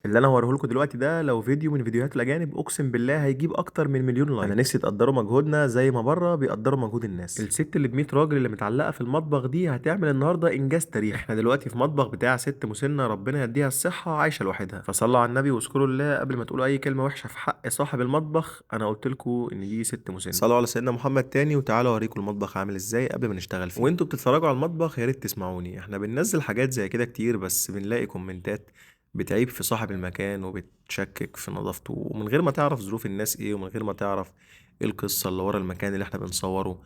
اللي انا هوريه لكم دلوقتي ده لو فيديو من فيديوهات الاجانب اقسم بالله هيجيب اكتر من مليون like. انا نفسي تقدروا مجهودنا زي ما بره بيقدروا مجهود الناس. الست اللي ب 100 راجل اللي متعلقه في المطبخ دي هتعمل النهارده انجاز تاريخي. احنا دلوقتي في مطبخ بتاع ست مسنة ربنا يديها الصحة عايشه لوحدها، فصلوا على النبي واذكروا الله قبل ما تقولوا اي كلمة وحشة في حق صاحب المطبخ. انا قلت لكم ان دي ست مسنة. صلوا على سيدنا محمد تاني وتعالوا اوريكم المطبخ عامل ازاي قبل ما نشتغل فيه. وانتوا بتتفرجوا على المطبخ يا ريت تسمعوني، احنا بننزل حاجات زي كده كتير بس بنلاقي كومنتات بتعيب في صاحب المكان وبتشكك في نظافته، ومن غير ما تعرف ظروف الناس ايه، ومن غير ما تعرف ايه القصة اللي ورا المكان اللي احنا بنصوره.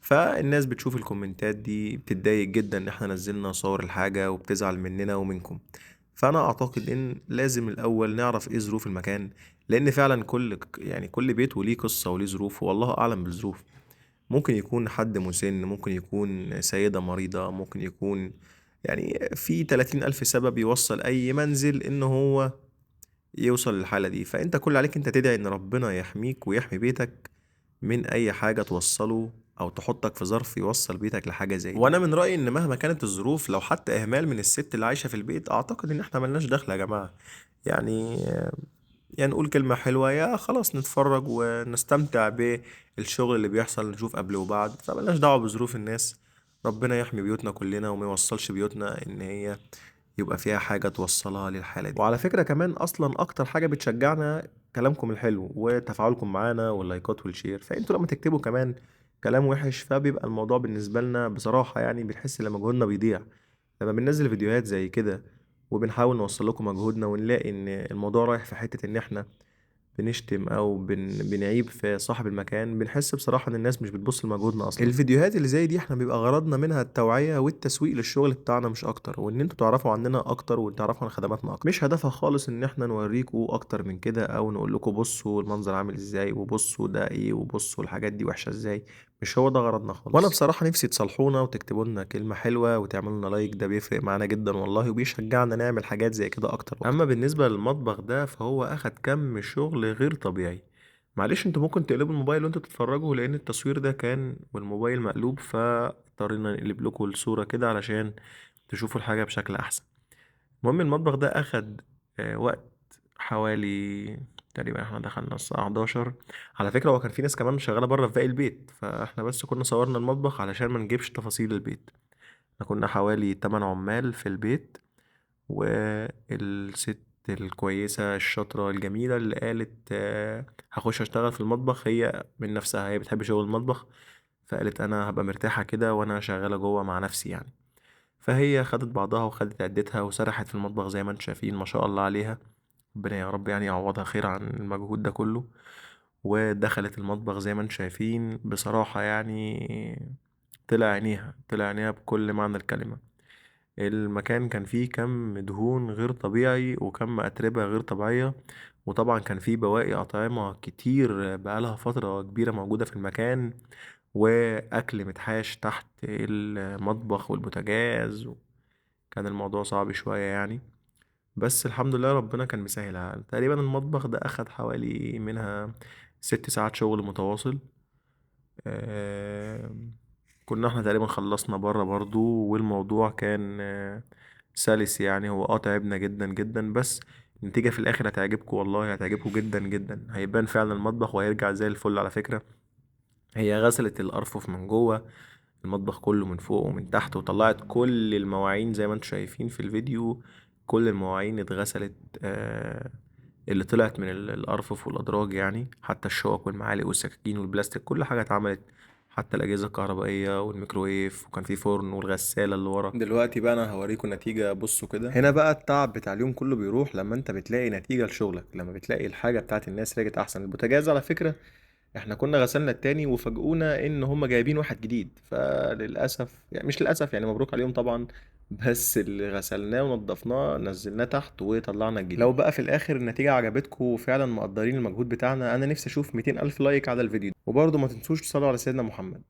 فالناس بتشوف الكومنتات دي بتتضايق جدا ان احنا نزلنا صور الحاجة وبتزعل مننا ومنكم. فانا اعتقد ان لازم الاول نعرف ايه ظروف المكان، لان فعلا كل بيت وليه قصة وليه ظروف، والله اعلم بالظروف. ممكن يكون حد مسن، ممكن يكون سيدة مريضة، ممكن يكون يعني في 30,000 سبب يوصل أي منزل إن هو يوصل للحالة دي. فأنت كل عليك أنت تدعي إن ربنا يحميك ويحمي بيتك من أي حاجة توصله أو تحطك في ظرف يوصل بيتك لحاجة زي دي. وأنا من رأيي إن مهما كانت الظروف، لو حتى إهمال من الست اللي عايشة في البيت، أعتقد إن إحنا ملناش دخل يا جماعة. يعني نقول كلمة حلوة يا خلاص نتفرج ونستمتع بالشغل اللي بيحصل، نشوف قبل وبعد، فملناش دعوة بظروف الناس. ربنا يحمي بيوتنا كلنا وما يوصلش بيوتنا ان هي يبقى فيها حاجة توصلها للحالة دي. وعلى فكرة كمان اصلا اكتر حاجة بتشجعنا كلامكم الحلو وتفاعلكم معانا واللايكات وال share. فانتوا لما تكتبوا كمان كلام وحش فبيبقى الموضوع بالنسبة لنا بصراحة يعني بنحس ان مجهودنا بيضيع. لما بننزل فيديوهات زي كده وبنحاول نوصل لكم مجهودنا ونلاقي ان الموضوع رايح في حتة ان احنا بنشتم او بنعيب في صاحب المكان، بنحس بصراحة ان الناس مش بتبص لمجهودنا اصلا. الفيديوهات اللي زي دي احنا بيبقى غرضنا منها التوعية والتسويق للشغل بتاعنا مش اكتر، وان انتوا تعرفوا عننا اكتر وتعرفوا عن خدماتنا اكتر. مش هدفها خالص ان احنا نوريكوا اكتر من كده او نقول لكم بصوا المنظر عامل ازاي وبصوا ده ايه وبصوا الحاجات دي وحشة ازاي، مش هو ده غرضنا خالص. وانا بصراحة نفسي تصالحونا وتكتبوا لنا كلمة حلوة وتعملوا لنا like، ده بيفرق معانا جدا والله وبيشجعنا نعمل حاجات زي كده اكتر وأكتر. اما بالنسبة للمطبخ ده فهو اخد كم شغل غير طبيعي. معلش انتوا ممكن تقلبوا الموبايل وانتوا بتتفرجوا لان التصوير ده كان والموبايل مقلوب، فاضطرينا نقلب لكم الصورة كده علشان تشوفوا الحاجة بشكل احسن. المهم المطبخ ده اخد وقت حوالي تقريبا، احنا دخلنا الساعة 11. على فكرة هو كان في ناس كمان شغالة بره في باقي البيت، فاحنا بس كنا صورنا المطبخ علشان ما نجيبش تفاصيل البيت. احنا كنا حوالي 8 عمال في البيت، والست الكويسة الشاطرة الجميلة اللي قالت هخش اشتغل في المطبخ، هي من نفسها هي بتحب شغل المطبخ، فقالت انا هبقى مرتاحة كده وانا شغالة جوه مع نفسي يعني. فهي خدت بعضها وخدت عدتها وسرحت في المطبخ زي ما انتم شايفين ما شاء الله عليها، ربنا يا رب يعني يعوضها خير عن المجهود ده كله. ودخلت المطبخ زي ما انتم شايفين، بصراحة يعني طلع عينيها، طلع عينيها بكل معنى الكلمة. المكان كان فيه كم دهون غير طبيعي وكم أتربة غير طبيعية، وطبعا كان فيه بواقي أطعمة كتير بقالها فترة كبيرة موجودة في المكان، وأكل متحاش تحت المطبخ والبوتاجاز، كان الموضوع صعب شوية يعني، بس الحمد لله ربنا كان مسهلها. تقريبا المطبخ ده أخد حوالي منها 6 ساعات شغل متواصل. كنا احنا تقريبا خلصنا بره برضو، والموضوع كان سلس يعني. هو تعبنا جدا جدا، بس النتيجة في الآخر هتعجبكم والله، هتعجبكم جدا جدا. هيبان فعلا المطبخ وهيرجع زي الفل. على فكرة هي غسلت الأرفف من جوه المطبخ كله من فوق ومن تحت، وطلعت كل المواعين زي ما انتم شايفين في الفيديو، كل المواعين اتغسلت، اللي طلعت من الأرفف والأدراج يعني، حتى الشوك والمعالق والسكاكين والبلاستيك كل حاجة اتعملت، حتى الأجهزة الكهربائية والميكروويف، وكان في فرن والغسالة اللي ورا. دلوقتي بقى أنا هوريكم نتيجة، بصوا كده. هنا بقى التعب بتاع اليوم كله بيروح لما أنت بتلاقي نتيجة لشغلك، لما بتلاقي الحاجة بتاعت الناس رجعت أحسن. البوتاجاز على فكرة احنا كنا غسلنا التاني وفاجئونا ان هم جايبين واحد جديد، فللاسف يعني مش للاسف يعني مبروك عليهم طبعا، بس اللي غسلناه ونضفناه نزلناه تحت وطلعنا الجديد. لو بقى في الاخر النتيجة عجبتكم وفعلا مقدرين المجهود بتاعنا، انا نفسي اشوف 200,000 لايك على الفيديو ده. وبرضه ما تنسوش تصلوا على سيدنا محمد.